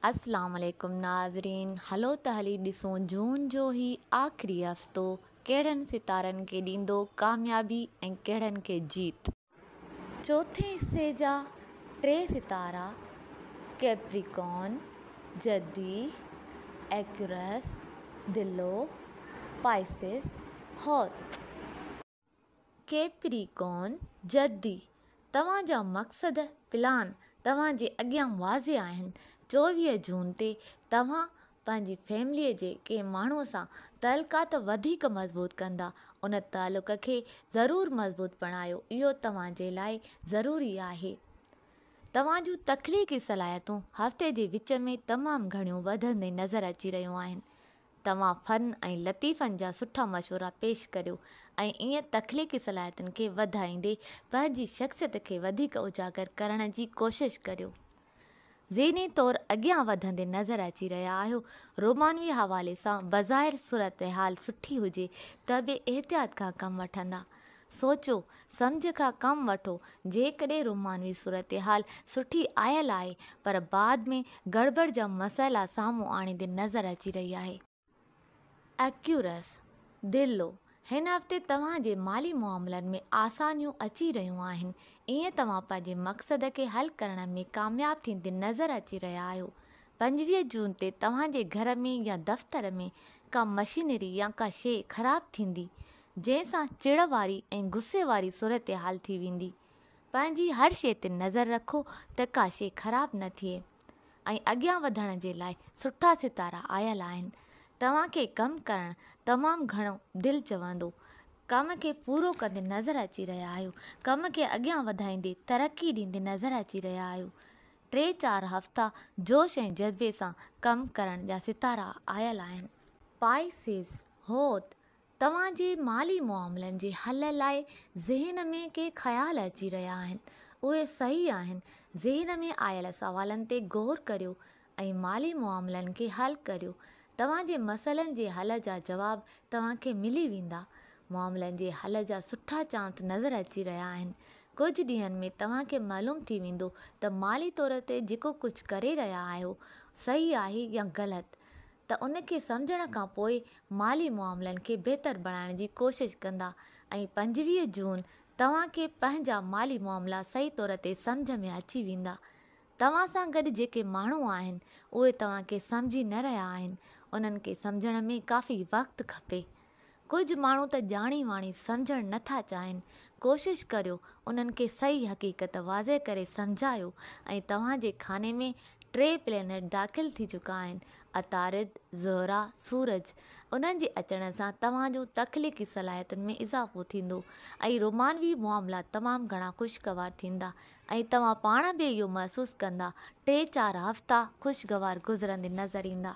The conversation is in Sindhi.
اسلام عليڪم ناظرين هلو ته هلي ڏسون جون جو هي آخري هفتو ڪهڙن ستارن کي ڏيندو ڪاميابي ۽ ڪهڙن کي جيت. چوٿين حصي جا ٽي ستارا ڪيپريڪارن، جدي، ايڪيورس، دلو، پائسس، حوت. ڪيپريڪارن، جدي، توهان جا مقصد، پلان، توهان جي اڳيان واضح آهن. 24 جون تي توهان پنهنجي فيمليء جي ڪنهن ماڻهوء سان تعلقات وڌيڪ مضبوط ڪندا. ان تعلق کي ضرور مضبوط بڻايو، اهو توهان جي لاء ضروري آهي. توهان جون تخليقي صلاحيتون هفتي جي وچ ۾ تمام گهڻيون وڌندي نظر اچي رهيون آهن. توهان فن ۽ لطيفن جا سٺا مشورا پيش ڪريو ۽ ائين تخليقي صلاحيتن کي وڌائيندي پنهنجي شخصيت کي وڌيڪ اجاگر ڪرڻ جي ڪوشش ڪريو. ذهني طور اڳيان وڌندي نظر اچي رهيا آهيو. رومانوي حوالي سان بظاهر صورتحال سٺي هجي ته به احتياط کان ڪم وٺندا. سوچو، سمجهه کان ڪم وٺو، جيڪڏهن رومانوي صورتحال سٺي آيل آهي پر بعد ۾ گڙٻڙ جا مسئلا سامهون آڻيندي نظر اچي رهي آهي. ايڪيورس، دلو، هن هفتي توهان جي مالي معاملن ۾ آسانيون اچي رهيون آهن، ايئن توهان پنهنجي مقصد کي حل ڪرڻ ۾ ڪامياب ٿيندي نظر اچي رهيا آهيو. 25 جون تي توهان جي گهر ۾ يا دفتر ۾ ڪا مشينري يا ڪا شيء خراب ٿيندي، جنهن سان چڙ واري ۽ غصي واري صورتحال ٿي ويندي. پنهنجي هر شيء تي نظر رکو ته ڪا شيء خراب نه ٿئي ۽ اڳيان وڌڻ جي لاء سٺا ستارا آيل آهن. توهان کي ڪم ڪرڻ تمام گهڻو دل چوندو. ڪم کي پورو ڪندي نظر اچي رهيا آهيو. ڪم کي اڳيان وڌائيندي ترقي ڏيندي نظر اچي رهيا آهيو. ٽي چار هفتا جوش ۽ جذبي سان ڪم ڪرڻ جا ستارا آيل آهن. پائسيز، حوت، توهان جي مالي معاملن جي حل لاء ذهن ۾ ڪي خيال اچي رهيا آهن، اهي صحيح آهن. ذهن ۾ آيل سوالن تي غور ڪريو ۽ مالي معاملن کي حل ڪريو. توهان جي مسئلن جي حل جا جواب توهان کي ملي ويندا. معاملن جي حل جا سٺا چانس نظر اچي رهيا آهن. ڪجهه ڏينهن ۾ توهان کي معلوم ٿي ويندو ته مالي طور تي جيڪو ڪجهه ڪري رهيا آهيو، صحيح آهي يا غلط. ته ان کي سمجهڻ کان پوء مالي معاملن کي بهتر بڻائڻ جي ڪوشش ڪندا ۽ 25 جون توهان کي پنهنجا مالي معاملا صحيح طور تي سمجهه ۾ اچي ويندا. توهان سان گڏ جيڪي ماڻهو آهن اهي توهان کي سمجهي نه رهيا آهن انهن کي سمجهڻ ۾ ڪافي وقت کپي. ڪجهه ماڻهو ته ڄاڻي واڻي سمجهڻ نه ٿا چاهين. ڪوشش ڪريو انهن کي صحيح حقيقت واضح ڪري سمجهايو ۽ توهان جي خاني ۾ ٽي پلينيٽ داخل ٿي چڪا آهن عطارد، زهره، سورج. انهن جي اچڻ سان توهان جون تخليقي صلاحيتن ۾ اضافو ٿيندو ۽ رومانوي معاملا تمام گهڻا خوشگوار ٿيندا ۽ توهان پاڻ به اهو محسوس ڪندا ٽي چار هفتا خوشگوار گذرندي نظر ايندا.